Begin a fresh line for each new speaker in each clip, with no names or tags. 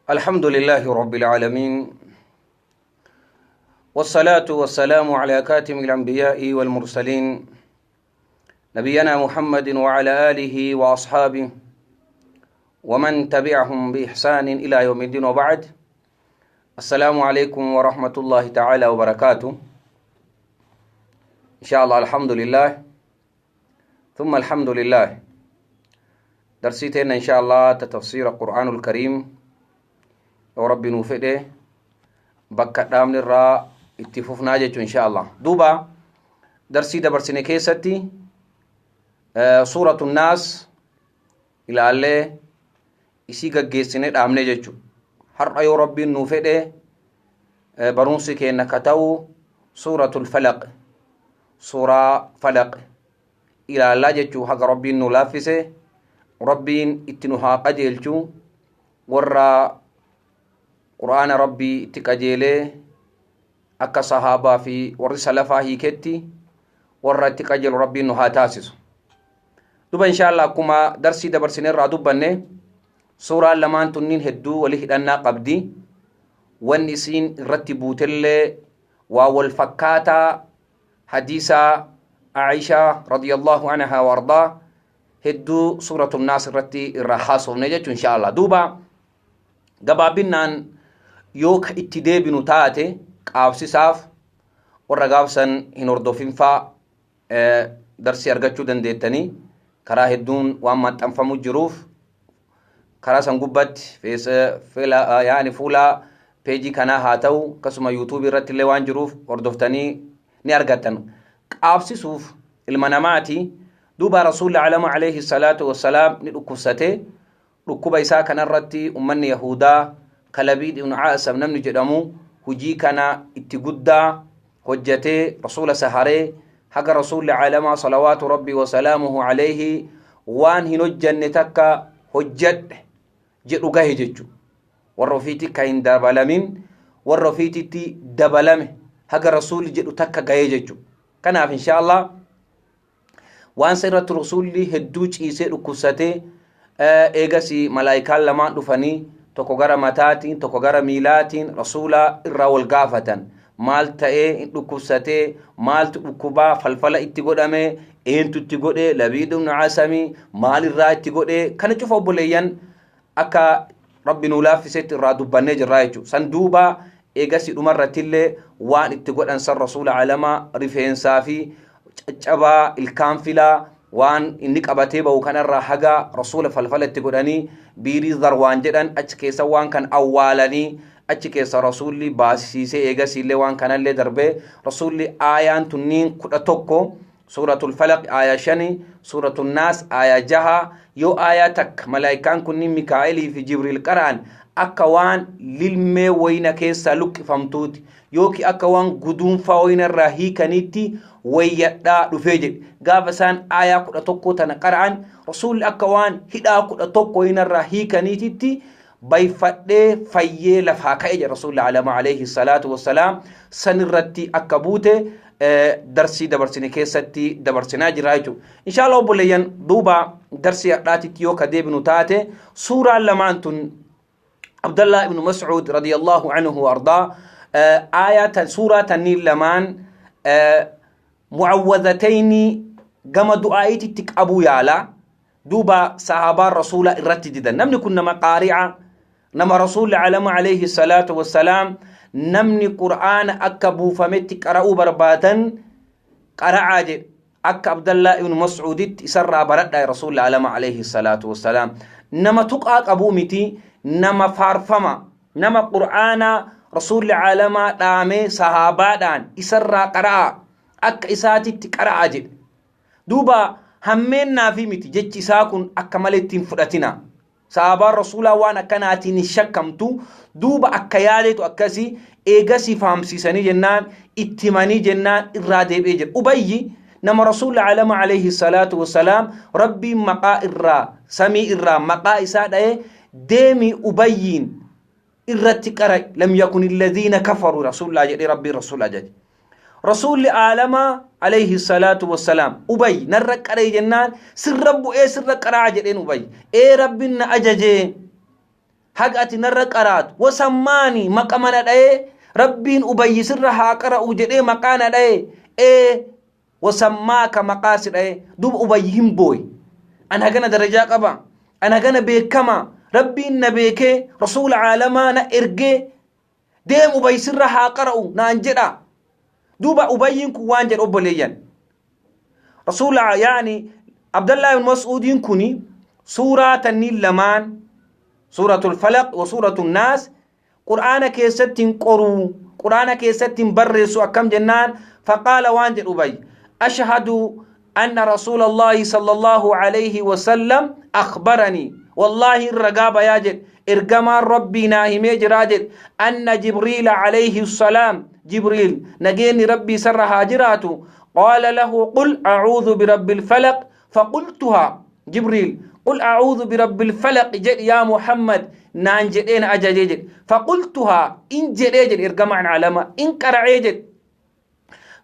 الحمد لله رب العالمين، والصلاة والسلام على كاتم الأنبياء والمرسلين، نبينا محمد وعلى آله وأصحابه ومن تبعهم بإحسان إلى يوم الدين، وبعد. السلام عليكم ورحمة الله تعالى وبركاته. إن شاء الله الحمد لله ثم الحمد لله. درسيتنا إن شاء الله تفسير القرآن الكريم، وربي نوفده bakka dhaabni irraa itti fufnaa jechuun insha Allah. Duuba darsii dabarsine keessatti suuratu naas ilaallee isii gaggeessine dhaabne jechuudha. Har'a yoo Rabbiin nuu fedhe barumsi keenya ka ta'u suuratul falaq, suuraa falaq ilaallaa jechuu. Haga Rabbiin nu laaffise, Rabbiin itti nu haa qajeelchu. Warra qur'aana Rabbii itti qajeelee akka sahaabaa fi warri salafaa hiiketti warra itti qajeelu Rabbiin nu haa taasisu. Duba insha Allah akkuma darsii dabarsine irraa dubbanne, suuraan lamaan tunniin hedduu wali hidhannaa qabdi. Wanni isiin irratti buutellee waa wal fakkaataa. Hadiisa Aishaa radiyallahu anhaa wa ardaa hedduu suuratu naas irratti irraa haasofne jechuu insha Allah. Duuba gabaabinnaan yoo ka itti deebinu taate, qaabsisaaf warra gaafsan hin hordofinfaa darsii argachuu dandeettanii, karaa hedduun waan maxxanfamu jiruuf karaa san gubbatti yaani fuula peejii kanaa haa ta'u, akkasuma yuutuubii irratti illee waan jiruuf hordoftanii ni argattan. Qaabsisuuf ilma namaati. Duuba Rasuulli alama alayhi salaatu wassalaam ni dhukkubsate. Dhukkuba isaa kanarratti ummanni Yahudaa Kalabiid ibnu Caasam namni jedhamu hujii kana itti guddaa hojjatee Rasuula saharee, haga Rasuulli caalamaa salawaatu Rabbii wasalaamuhu alayhi waan hin hojjanne takka hojjadhe jedhu gahe jechu. Warra ofiitti ka hin dabalamin warra ofiititti dabalame, haga Rasuulli jedhu takka gahee jechu. Kanaaf insha Allah waan isa irratti Rasuulli hedduu ciisee dhukkubsatee, eegas malaayikaan lamaan dhufanii tokko gara mataatiin, tokko gara miilaatiin Rasuula irraa wal gaafatan. Maal ta'ee hin dhukkubsatee? Maaltu dhukkubaa? Falfala itti godhame? Eentu itti godhe? Labiid ibnu Asamii maal irraa itti godhe? Kana cufa obboleeyyan akka Rabbi nuu laaffisetti irraa dubbannee jirraa jechuudha. San duuba Eegasi dhumarrattillee waan itti godhan san rasuula alamaa rifeensaa fi caccabaa ilkaan filaa waan inni qabatee bahu kanarraa haga rasuula falfala itti godhanii biirii zarwaan jedhan achi keessa waan kan awwaalanii achi keessa rasuulli baasisiisee eegasiillee waan kanallee darbee rasuulli aayaan tunniin 11, suuratul falaq aayaa 5, suuratul naas aayaa 6, yoo aayaa takka malaayikaan kunniin Mikaa'elii fi Jibriil qara'an akka waan lilmee wayna keessaa luqqifamtuuti yookiin akka waan guduunfaa wayna irraa hiikaniitti wayyadhaa dhufee jedhe. Gaafa isaan aayaa 11 tana qara'an rasuulli akka waan hidhaa 11 wayna irraa hiikaniititti bayfadhee fayyee lafaa ka'e jedhe rasuulli alama alayhi salaatu wassalaam. San irratti akka buute darsii dabarsine keessatti dabarsinaa jira jechuudha. Inshallah obboleeyyan, duuba darsii hadhaatitti yoo ka deebinu taate, suuraan lamaan tun Abdallah ibn Mas'ud radiyallahu anhu wa ardaa aayaa suuraa tanniin lamaan mu'awwadhatayni gama du'aa'iititti qabuu yaala. Duuba sahaabaan rasuula irratti didan. Namni kun nama qaari'a, nama rasuulli alama alayhi salaatu wassalaam namni qur'aana akka buufametti qara'uu barbaadan qara'aa jedhe. Akka Abdallaa ibn Mas'uuditti isarraa baradhaa rasuulli alama alayhi salaatu wassalaam. Nama tuqaa qabuu miti, nama faarfama, nama qur'aana rasuulli alamaa dhaamee sahaabaadhaan isarraa qara'aa, akka isaatitti qara'aa jedhe. Duuba hammeennaafi miti jechi isaa kun, akka malee hin fudhatina. Sahaabaan rasuulaa waan akkanaatiin hin shakkamtu. Duuba akka yaadeetu akkasii eegasii fahamsiisanii jennaan, itti himanii jennaan irraa deebi'ee jira. Ubayyi nama rasuulli alama alayhi salaatu wassalaam rabbiin maqaa irraa samii irraa maqaa isaa dha'ee, deemi ubayyiin irratti qara'i, lam yakun alladhiina kafaru rasuullaa jedhee rabbiin rasuula ajaje. Rasuulli aalamaa alayhi salaatu wassalaam ubay narra qara'e jennaan, sirra bu'ee sirra qaraa jedheen. Ubay ee rabbiin na ajajee haga ati narra qaraatu, wasammaani maqa mana dha'ee, rabbiin ubayyi sirra haa qara'u jedhee maqaa na dha'ee, ee wasammaaka maqaa si dha'ee. Duuba ubayyi hin booye, an hagana darajaa qaba, an hagana beekama, rabbiin na beekee rasuula aalamaa na ergee deem ubayyi sirra haa qara'u naan jedha. Duuba ubayyiin kun waan jedhe obboleeyyan, rasuula yaani Abdallah ibn Mas'uudiin kuni suuraa tanniin lamaan, suuratul falaq wa suuratul naas, qur'aana keessatti hin qoruu, qur'aana keessatti hin barreessu akkam jennaan, faqaala waan jedhu ubay, ashhadu anna rasuula allahi sallallahu alayhi wasallam akhbaranii, wallaahi ragaa bayaa jedhe, ergamaan rabbii naa himee jiraa jedhe, anna jibriila alayhi salaam, jibriil nageenyi rabbii sarra haa jiraatu, qaala lahu qul a'uudhu birabbil falaq faqultuha, jibriil qul a'uudhu birabbil falaq jedhi yaa muhammad naan jedhee na ajajee jedhe, faqultuha in jedhee jedhe, ergamaan alama in qara'ee jedhe.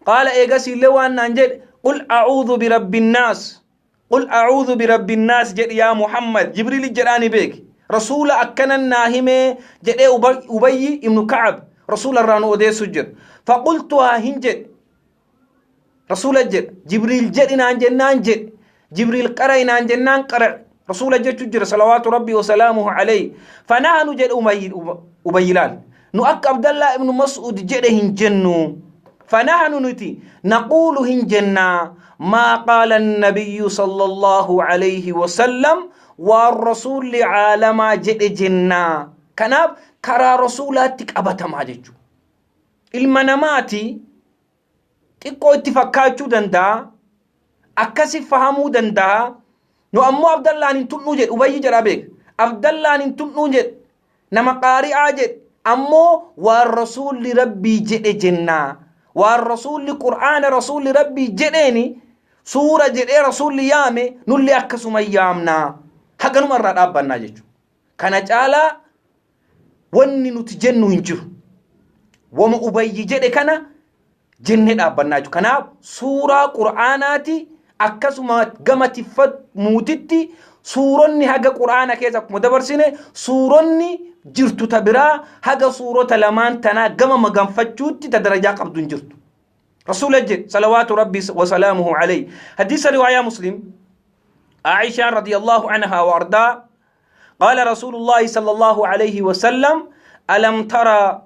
Qaala eegasiillee waan naan jedhe, qul a'uudhu birabbin naas, qul a'uudhu birabbin naas jedhi yaa muhammad jibriil jedhaani beeki rasuula akkanan naa himee jedhee. Ubayyi ibnu kacab rasuula irraa nu odeessu jira. Faqultuhaa hin jedhe, rasuula jedha, jibriil jedhi naan jennaan jedhe, jibriil qara'i naan jennaan qara'e rasuula jechu jira salawaatu rabbii wasalaamuhu alayhi. Fanahnu jedhe ubayyi, laal, nu akka abdallaa ibnu mas'ud jedhe hin jennu. Fanahnu nuti naquulu hin jennaa maa qaala annabiyyu sala allahu alayhi wasallam, waan rasuulli caalamaa jedhe jennaa. Kanaaf karaa rasuulaatti qabatamaa jechu. Ilma namaati xiqqoo itti fakkaachuu danda'a, akkasi fahamuu danda'a. Nu ammoo abdallaan hin tunnuu jedhe ubayyi jedhaa beeka, abdallaan hin tunnuu jedhe, nama qaari'aa jedhe, ammoo waan rasuulli rabbii jedhe jennaa, waan rasuulli qur'aana rasuulli rabbii jedheeni suura jedhee rasuulli yaame nulli akkasuma yaamnaa, haganuma irraa dhaabbannaa jechuudha. Kana caalaa wanni nuti jennu hin jiru. Wama ubayyi jedhe kana jennee dhaabbannaa jechuudha. Kanaaf suuraa qur'aanaati akkasuma gama tiffamuutitti suuronni haga qur'aana keessa akkuma dabarsine suuronni jirtu ta biraa haga suurota lamaan tanaa gama maganfachuutti ta darajaa qabdu hin jirtu. Rasuula jedhe salawaatu rabbii wasalaamuhu alayhi. Hadiisa riwaayaa Muslim Aishaan radiyallahu anhaa wa ardaa, قال رسول الله صلى الله عليه وسلم: ألم ترى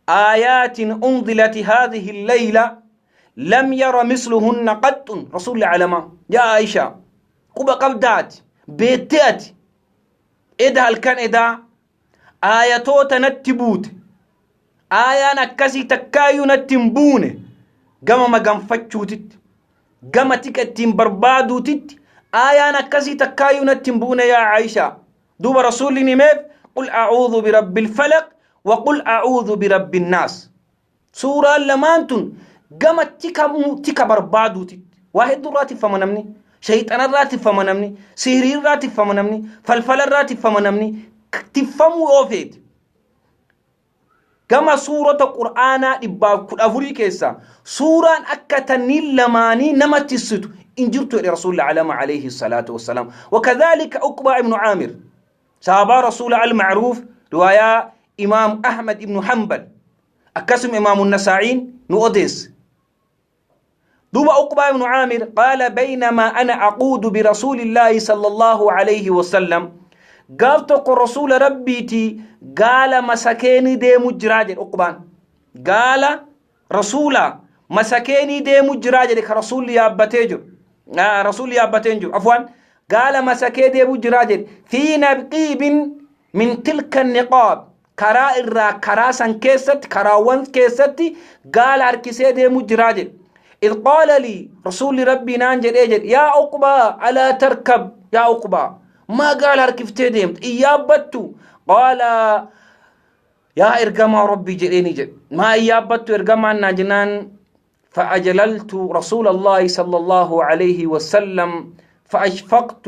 آيات أنزلت هذه الليلة لم ير مثلهن قط. رسول العلماء يا عائشة قبا قبدات بيتات إذا هل كان إذا آياتو تنتبوت آية نكسي تكايو نتنبونه قام ما قام فتشوتت قام تكتين بربادوتت آية نكسي تكايو نتنبونه يا عائشة. دوب رسول نميف قل أعوذ برب الفلق وقل أعوذ برب الناس. سورة لمانتون قام تيكا بربادوتت واحد دراتي فما نمني شيطان الراتب فما نمني سهري الراتب فما نمني فلفل الراتب فما نمني تفهموا أوفيت. كما سورة القرآن إبا كل كيسا سورة أكتني لماني نمت الست إن جرت إلى رسول الله عليه الصلاة والسلام. وكذلك عقبة بن عامر صحابة رسول المعروف رواية إمام أحمد بن حنبل أكسم إمام النسائي نؤدس دوب عقبة بن عامر قال بينما أنا أقود برسول الله صلى الله عليه وسلم قال تقول رسول ربيتي قال مسكيني دي مجراج عقبان قال رسولا مسكيني دي مجراج رسول يابتيجر رسول يابتيجر عفوا قال مسكيني دي مجراج في نقيب من تلك النقاب كرا الرا كراسا كيست كراوان كيست قال أركسي دي مجراج إذ قال لي رسول ربي نانجل إجل يا عقبة ألا تركب يا عقبة ما قال أركفتي ديمت إيابتو قال يا إرقما ربي جليني جل ما إيابتو إرقما ناجنان فأجللت رسول الله صلى الله عليه وسلم فأشفقت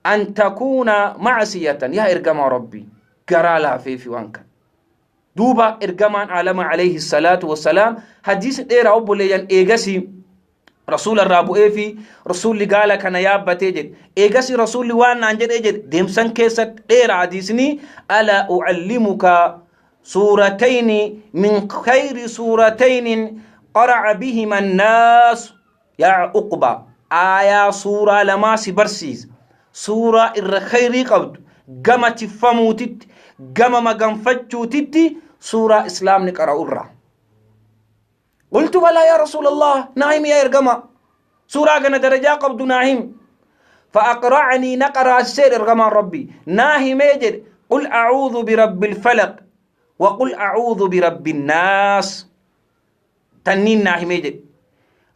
أن تكون معصية يا إرقما ربي قرالها في وانك دوبا إرقمان عالم عليه الصلاة والسلام. حديث إيرا أبو ليان إيغسي رسول الرابو إيفي رسول اللي قال كان يابا تيجد إيغسي رسول اللي وانا أنجد إيجد ديمسان كيست إيرا حديثني ألا أعلمك سورتين من خير سورتين قرع بهما الناس يا عقبة آية سورة لما سبرسيز سورة الخير قبض قم تفهموتت قم ما قنفتشوتت سورة إسلام نقرأ الرا. قلت بلى يا رسول الله نعم يا إرقما سورة قنا درجة قبض نعم فأقرعني نقرأ السير إرقما ربي ناهي ميجر قل أعوذ برب الفلق وقل أعوذ برب الناس تنين ناهي ميجر.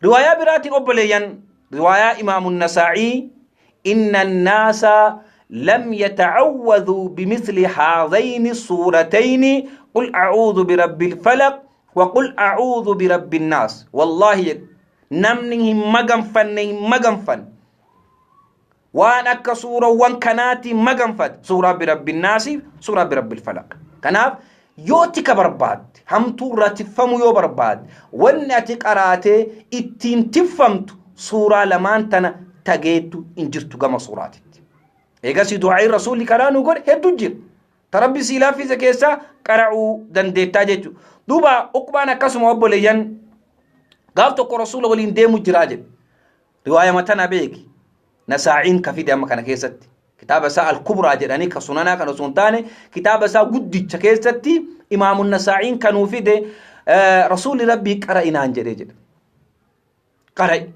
رواية براتي أبليا رواية إمام النسائي إن الناس لم يتعوذوا بمثل هذين السورتين قل أعوذ برب الفلق وقل أعوذ برب الناس. والله نمنهم مغنفن مغنفن وانا كسورة وان كناتي مغنفت سورة برب الناس سورة برب الفلق كناف يوتي كبرباد هم تورة تفهمو يو برباد وان قراتي اتين تفهمت سورة لمان تنا تجيتو انجرتو قم سوراتي إيجاسي دعاء الرسول كرانو قول هدو جير تربي سيلا في زكيسا قرعو دندتا جيتو دوبا أقبانا كسم أبوليان قالتو رسول ولين ديمو جراجل رواية متنا بيك نساعين كفي دي أما كان كيست كتاب ساء الكبرى جراني كسنانا كانوا سنتاني كتاب ساء قدي كيستي إمام النساعين كانوا في دي رسول ربي قرأ إن جريجل قرأ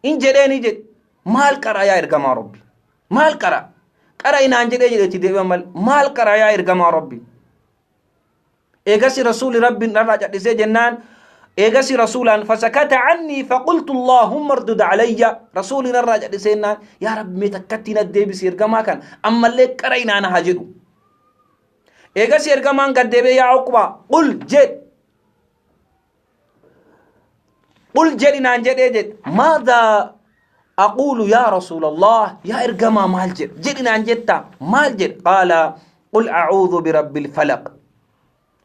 إن جريني جد مال قرأ يا إرقما ربي مال قرأ قرأ إن جريجل تدي مال قرأ يا إرقما ربي إيجاسي رسول ربي نرجع لسي جنان إيجاسي رسولا فسكت عني فقلت اللهم اردد علي رسولي نرجع لسينا يا رب متكتنا الدبي إرقما كان أما اللي قرأنا أنا هجدو إيجاسي إرقما قد دبي يا عقبة قل جد قل جد إن جد جد ماذا أقول يا رسول الله يا إرقما مال جد جد إن جدت مال جد قال قل أعوذ برب الفلق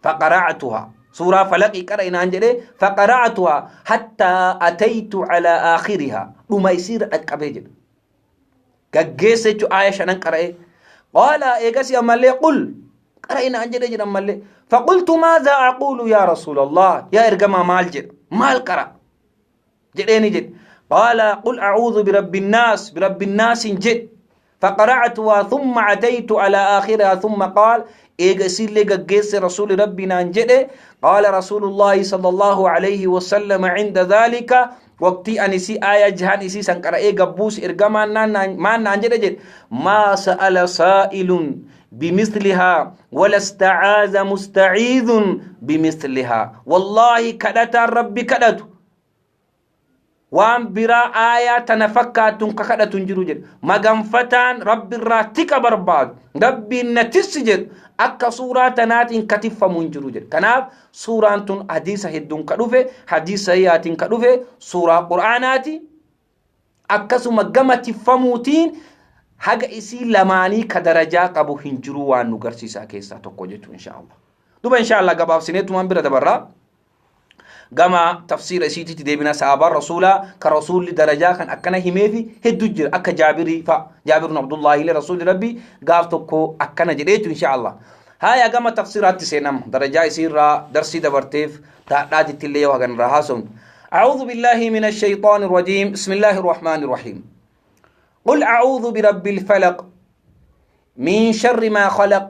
فقرأتها سورة فلق قرأنا أنجلي فقرأتها حتى أتيت على آخرها وما يصير أكبيجل كجيسة آية شنن قرأ قال إيجاسي أمالي قل قرأنا أنجلي جل أمالي فقلت ماذا أقول يا رسول الله يا إرجما مال جل مال قرأ جليني جل قال قل أعوذ برب الناس برب الناس جد فقرأتها ثم أتيت على آخرها ثم قال Eega isiillee gaggeesse Rasuuli Rabbii naan jedhe. Qaala Rasuulullaahi sallallahu alayhi wasallam cinda dhaalika, waqtii ani isii aayaa jahan isii san qara'ee gabbuuse ergamaan maan naan jedhe jedhe: maa sa'ala saa'ilun bimislihaa wala ista'aaza musta'iidun bimislihaa. Wallaahi, kadhataan Rabbi kadhatu waan biraa aayaa tana fakkaattuun ka kadhatu hin jiru jedhe. Maganfataan Rabbi irraa tika barbaadu, Rabbiin na tissi jedhu, akka suuraa tanaatiin ka tiffamu hin jiru jedhe. Kanaaf suuraan tun hadiisa hedduun ka dhufe, hadiisa sahihaatiin ka dhufe suuraa Qur'aanaati. Akkasuma gama tiffamuutiin haga isii lamaanii ka darajaa qabu hin jiru waan nu garsiisaa keessaa tokko jechuun insha Allah. Duba insha Allah gabaabsineetumaan bira dabarraa. Gama tafsiira isiititti deebina. Sahaabaan Rasuulaa ka Rasuulli darajaa kan akkana himeefi hedduu jira, akka Jaabirii fa. Jaabir ibn Abdullaahi illee Rasuulli Rabbi gaaf tokko akkana jedheetu insha Allah. Haya, gama tafsiiraatti seenama. Darajaa isiirraa darsii dabarteef taadhaatitti illee yoo hagan irraa haasofnu. أعوذ بالله من الشيطان الرجيم، بسم الله الرحمن الرحيم. قل أعوذ برب الفلق، من شر ما خلق،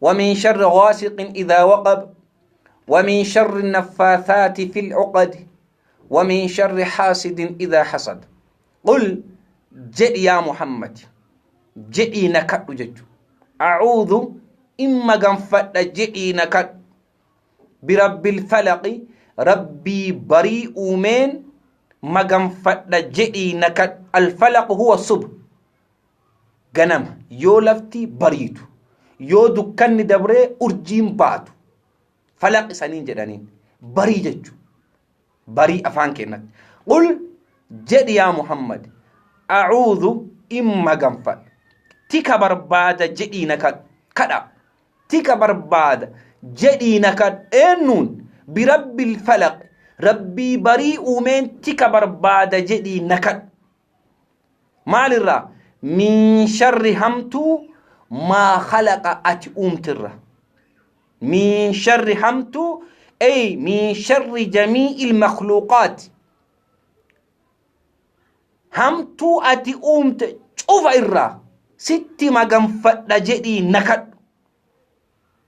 ومن شر غاسق إذا وقب، ومن شر النفاثات في العقد، ومن شر حاسد إذا حسد. قل jedhi يا محمد، jedhii na kadhu jechu. أعوذ إما maganfadha jedhii na kadhu. برب الفلق، Rabbii barii uumeen maganfadha jedhii na kadhu. الفلق هو الصبح، ganama yoo lafti bariitu, yoo dukkanni dabree urjiin baatu, فلق isaniin jedhaniin, barii jechu, barii afaan kennatti. قل jedhi يا محمد، أعوذ in maganfadha, tika barbaada jedhii na kadha, tika barbaada jedhii na kadhu. Eennuun? برب الفلق، Rabbii barii uumeen tika barbaada jedhii na kadhu. Maalirraa? من شر hamtuu، ما خلق ati uumtirra. من شر hamtuu، أي من شر جميع المخلوقات، hamtuu ati uumte cufa irraa sitti maganfadha jedhii na kadhu.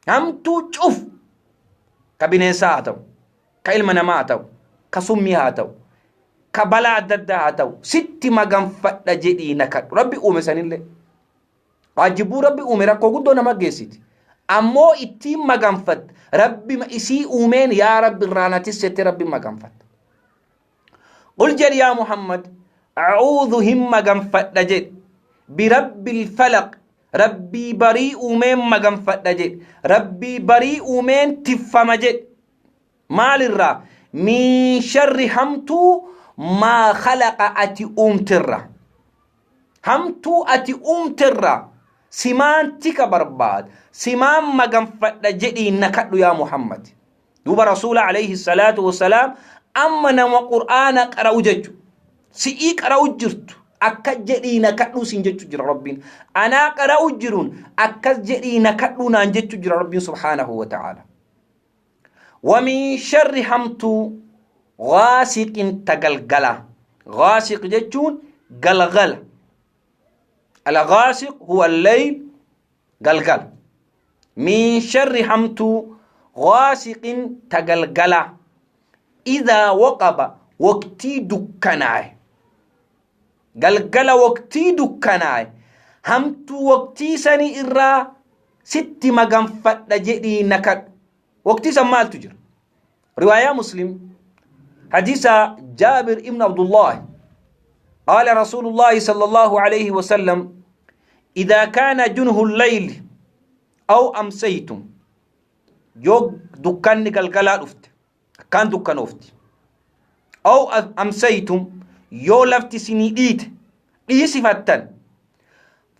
Hamtuu cuf, ka bineensaa haa ta'u, ka ilma namaa haa ta'u, ka summii haa ta'u, ka balaa adda addaa haa ta'u, sitti maganfadha jedhii na kadhu. Rabbi uume sanillee waajjibuu Rabbi uume rakkoo guddoo nama geessiti, ammoo ittiin maganfatta Rabbi isii uumeen. Yaa Rabbi, irraa na tissette, Rabbi maganfatta. قل jedhi يا محمد، أعوذ hin maganfadha jedhi. برب الفلق، Rabbii barii uumeen maganfadha jedhi, Rabbii barii uumeen tiffama jedhi. Maalirraa? من شر hamtuu، ما خلق ati uumtirra, hamtuu ati uumtirra simaan tika barbaada, simaan maganfadha jedhii na kadhu yaa Muhammad. Duuba Rasuula عليه الصلاة والسلام amma nama Qur'aana qara'u jechu, si'ii qara'u jirtu, akka jedhii na kadhuu sin jechu jira Rabbiin. Anaa qara'u jiruun akkas jedhii na kadhuu naan jechu jira Rabbiin سبحانه وتعالى. ومن شر hamtuu، غاسق tagalgala. غاسق jechuun galgala. الغاسق هو الليل، galgala. من شر hamtuu، غاسق tagalgala، إذا وقب waqtii dukkanaa'e, galgala waqtii dukkanaa'e, hamtuu waqtii sanii irraa sitti maganfadha jedhii na kadhu. Waqtii san maaltu jira? Riwaayaa Muslim, حديث جابر ابن عبد الله، قال رسول الله صلى الله عليه وسلم: إذا كان جنح الليل أو أمسيتم، yoo dukkanni galgalaa dhufte, akkaan dukkanoofti، أو أمسيتم، yoo lafti isinii dhiite, dhiisifattan،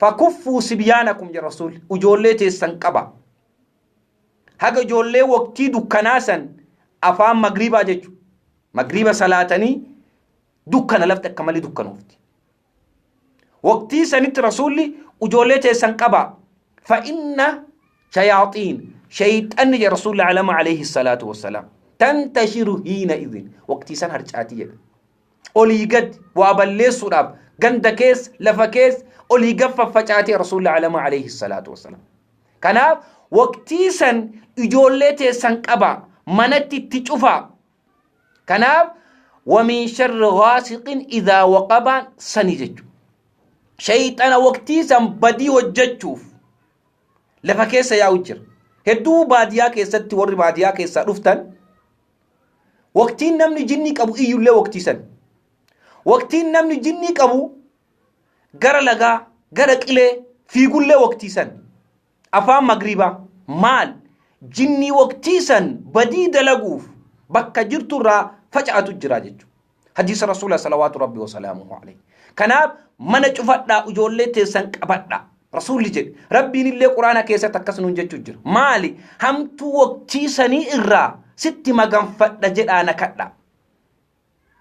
فكفوا صبيانكم ja Rasuul, ijoollee teessan qaba. Haga ijoollee waqtii dukkanaa san, afaan magriibaa jechu, magriiba salaatanii dukkana, lafti akka malee dukkanoofti. Waqtii sanitti Rasuulli ijoollee teessan qaba. فإن الشياطين، shayxanni ja Rasuulli alama عليه الصلاة والسلام، تنتشر حينئذ، waqtii san harcaatii jedha. Olii gad waa balleessuudhaaf ganda keessa, lafa keessa olii gad faffacaatee Rasuulli alama عليه الصلاة والسلام. Kanaaf Waqtii san ijoollee teessan qaba, manatti itti cufaa. Kanaaf wamin sharri ghaasiqin idhaa waqabaan sani jechuudha. Shayxana waqtii san badii hojjechuuf lafa keessa yaa'u jira. Hedduu baadiyaa keessatti, warri baadiyaa keessaa dhuftan, waqtiin namni jinnii qabu iyyullee waqtii san. Waqtiin namni jinnii qabu gara lagaa, gara qilee fiigullee waqtii san. Afaan magriibaa maal jinnii waqtii san badii dalaguuf bakka jirturraa faca'atu jira jechuudha. Hadiisa Rasuula salawaatu Rabbi wasalaamuhu alayhi. Kanaaf mana cufadhaa, ijoollee teessan qabadhaa. Rasuulli jedhe, Rabbiin illee Quraana keessatti akkas nuun jechuu jira. Maali hamtuu waqtii sanii irraa sitti maganfadha jedhaa na kadhaa.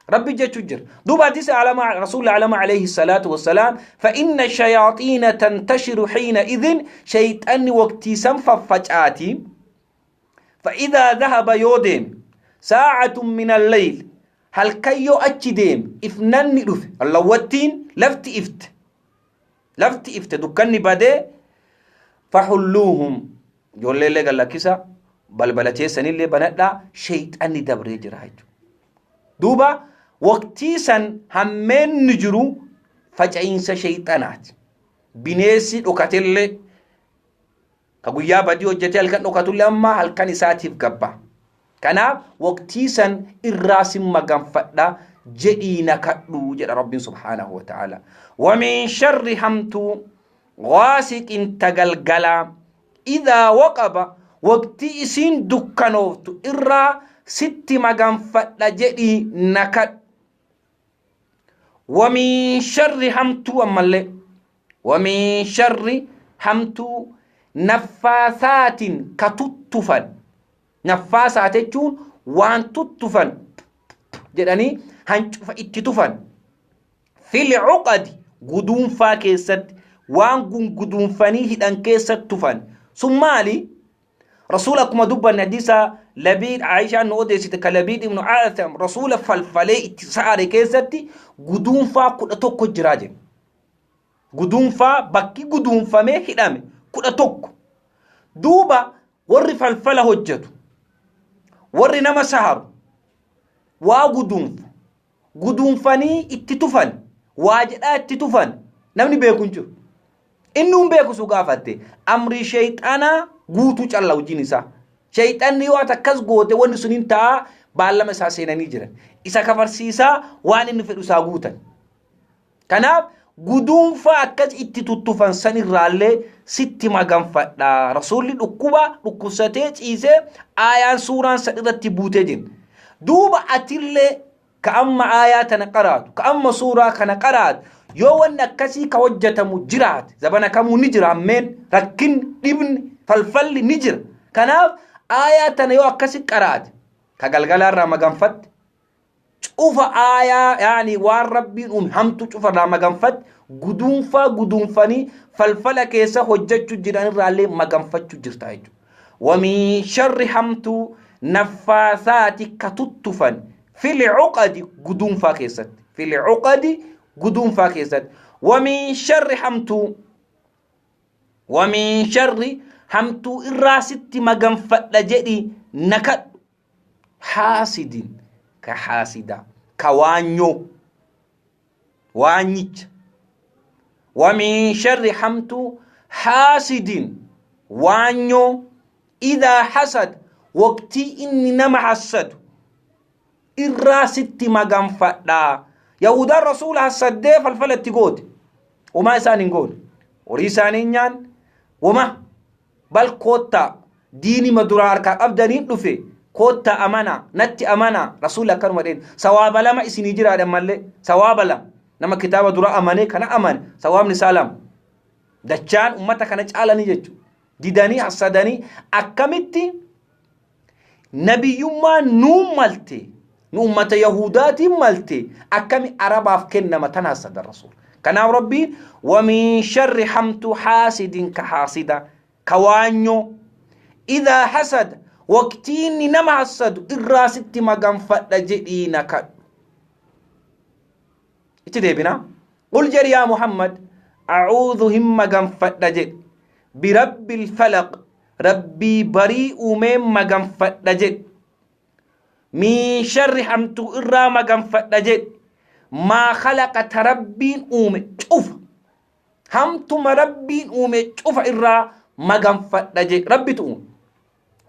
Rabbi jechuu jira. Duuba hadiisa alama Rasuulli alama alayhi salaatu wassalaam, fa inna shayaaxiina tantashiru xiina idin, shayxanni waqtii san faffacaati. Fa idaa dhahaba, yoo deeme, saacatun min alleyl, halkan yoo achi deeme, ifnanni dhufe, allawwattiin lafti ifte, lafti ifte, dukkanni badee, fahulluuhum, ijoolleellee gallakkisa, balbala teessanillee banadhaa, shayxanni dabree jira jechuudha. Duuba waqtii san hammeenni jiru faca'iinsa shayxanaati. Bineessi dhokatellee ka guyyaa badii hojjetee halkan dhokatullee amma halkan isaatiif gabba. Kanaaf waqtii san irraa sin maganfadha jedhii na kadhu jedha Rabbiin subhaanahu wa ta'ala. Wamin sharri hamtuu ghaasiqin tagalgalaa idaa waqaba, waqtii isiin dukkanooftu irraa sitti maganfadha jedhii na kadhu. Wamin sharri hamtuu ammallee, wamin sharri hamtuu naffaasaatiin ka tuttufan. Naffaasaat jechuun waan tuttufan jedhanii hancufa itti tufan. Fil cuqadi, guduunfaa keessatti, waan gunguduunfanii hidhan keessatti tufan. Sun maali? Rasuula akkuma dubbanne hadiisa Labiid Aayishaan nu odeessite, ka Labiid ibnu Aatham Rasuula falfalee itti sa'are keessatti, guduunfaa 11 jiraa jedhe. Guduunfaa bakki guduunfamee hidhame 11. Duuba warri falfala hojjetu, warri nama saharu, waa guduunfa. Guduunfanii itti tufan, waa jedhaa itti tufan, namni beeku hin jiru. Inni hin beeku su gaafatte amrii sheeyxanaa guutuu calla hojiin isaa. Sheeyxanni yoo ati akkas goote wanni sun hin ta'a, baallama isaa seenanii jiran. Isa kafarsiisaa waan inni fedhu isaa guutan. Kanaaf guduunfaa akkas itti tuttufan san irraallee sitti maganfadha. Rasuulli dhukkuba dhukkubsatee ciisee aayaan suuraan san irratti buutee jira. Duuba atillee ka amma aayaa tana qaraatu, ka amma suuraa kana qaraatu, yoo wanni akkasii ka hojjetamu jiraate, zabana kamuu ni jira, ammeen rakkinni, dhibni, falfalli ni jira. Kanaaf aayaa tana yoo akkasi qaraate, ka galgalaa irraa maganfatte, cufa aayaa yaani waan Rabbiin uume hamtu cufa irraa maganfatte, guduunfaa guduunfanii falfala keessa hojjechuu jiran irraallee maganfachuu jirta jechuudha. Wamin sharri hamtuu naffaasaati ka tuttufan fil cuqadi, guduunfaa keessatti, fil cuqadi, guduunfaa keessatti. Wamin sharri hamtuu, wamin sharri hamtuu irraa sitti maganfadha jedhi na kadhu, haasidin, ka haasidaa, ka waanyoo, waanyicha. Wamin sharri hamtuu haasidin, waanyoo, idaa hasad, waqtii inni nama hassadu irraa sitti maganfadha. Yahudaan Rasuula hassaddee falfala itti goote. Homaa isaan hin goone, horii isaanii hin nyaanne, woma bal koottaa diinima duraa harkaa qabdaniin dhufe, koottaa amanaa, natti amanaa. Rasuulli akkanuma dheen sawaaba lama isinii jiraadhan mallee, sawaaba lama. Nama kitaaba dura amanee kana amane sawaabni isaa lama dachaan ummata kana caalanii jechuudha. Didanii hassadanii, akkamitti nabiyyummaa nuu malte, nu ummata Yahudaatiin malte, akkami Arabaaf kennama? Tan hassadan Rasuul. Kanaaf Rabbiin wamin sharri hamtuu haasidin, ka haasida, ka waanyoo, idaa hasada, waqtii inni nama hassadu irraa sitti maganfadha jedhii na kadhu. Itti deebina. Qul, jedhi yaa Muhammad, a'uudhu, hin maganfadha jedhi, birabbil falaq. Rabbii barii uumee maganfadha jedhi. Min sharri hamtuu irraa maganfadha jedhi. Maa khalaqa ta Rabbiin uume cufa. Hamtuma Rabbiin uume cufa irraa maganfadha jedhi. Rabbitu uume.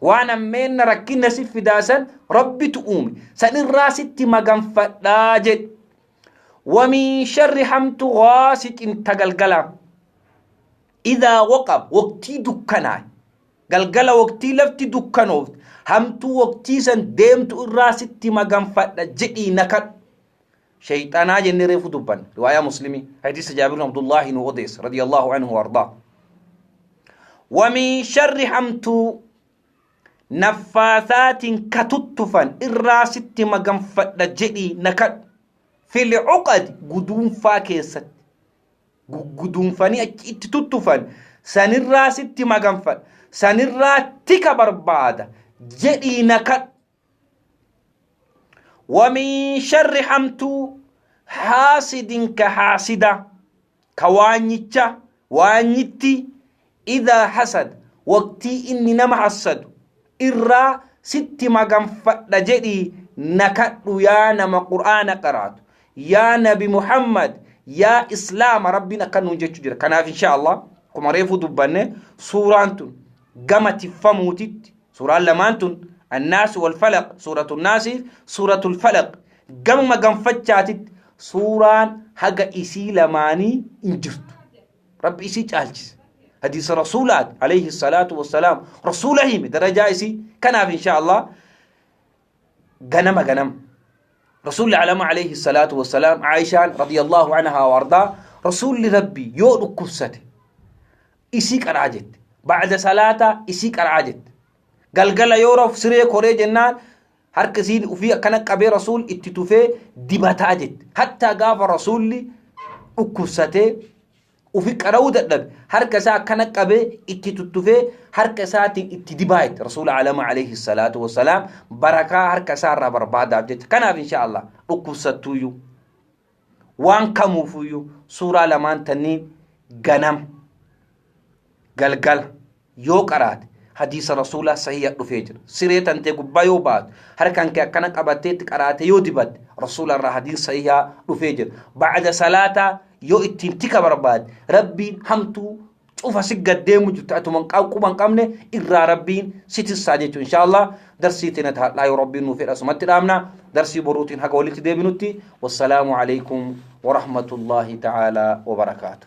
Waan hammeenna rakkinna si fidaa san Rabbitu uume. San irraa sitti maganfadhaa jedhi. Wa min sharri hamtu ghaasiqin ta galgalaa. Idaa waqab waqtii dukkanaa'e. Galgala waqtii lafti dukkanoofte hamtuu waqtii san deemtu irraa sitti maganfadha jedhii na kadhu. Shayxaanaa jennee reefu dubbanne. Riwaayaa Muslimii hadiisa Jaabir bin Abdullaahi nu odeessa radiyallahu anhu wardaa. Wa min sharri hamtuu naffaasaatiin ka tuttufan irraa sitti maganfadha jedhii na kadhu. Fil uqad guduunfaa keessatti. Gugguduunfanii achi itti tuttufan sanirraa sitti maganfadha, sanirraa tika barbaada jedhii na kadhu. Wa min sharri hamtuu haasidin ka haasida ka waanyicha waanyitti idaa hasad waqtii inni nama hassadu irraa sitti maganfadha jedhii na kadhu. Yaa nama Qur'aana qaraatu, yaa Nabi Muhammad, yaa Islaama, Rabbiin akkan nuun jechuu jira. Kanaaf insha Allah kuma reefuu dubbanne, suuraan tun gama tiffamuutitti, suuraan lamaan tun, Annaas wal Falaq, suuratu Naasiif suuratul Falaq, gama maganfachaatitti suuraan haga isii lamaanii hin jirtu. Rabbi isii caalchise. Hadiisa Rasuulaati alayhi salaatu wassalaam, Rasuula hime darajaa isii. Kanaaf insha Allah ganama ganama Rasuulli alama alayhi salaatu wassalaam, Aishaan radiyallahu anhaa wa ardaa, Rasuulli Rabbi yoo dhukkubsate isii qara'aa jette. Ba'da salaataa isii qara'aa jette. Galgala yoo rafu siree koree jennaan harka isiin ufii akkana qabee Rasuul itti tufee dibataa jette. Hattaa gaafa Rasuulli dhukkubsatee ufi qara'uu dadhabe harka isaa akkana qabee itti tuttufee harka isaatiin itti dibaa jette Rasuula alama alayhi salaatu wassalaam, barakaa harka isaa irraa barbaadaaf jecha. Kanaaf insha Allah dhukkubsattuuyyuu waan kamuufuyyuu suuraa lamaan tanniin ganama galgala yoo qaraate hadiisa Rasuulaa sahiha dhufee jira. Siree tantee gubbaa yoo baatu harkaan kee akkana qabattee itti qaraate yoo dibatte Rasuula irraa hadiisa sahihaa dhufee jira. Ba'da salaataa yoo ittiin tika barbaade Rabbiin hamtuu cufa si gaddeemu jirtu atuma quba hin qabne irraa Rabbiin si tissaa jechuudha. Inshaallah darsii teena taadhaa yoo Rabbiin nuu fedha asumatti dhaabna. Darsii boruutiin haga walitti deebinutti, wassalaamu alaikum warahmatullahi ta'aalaa wabarakaatu.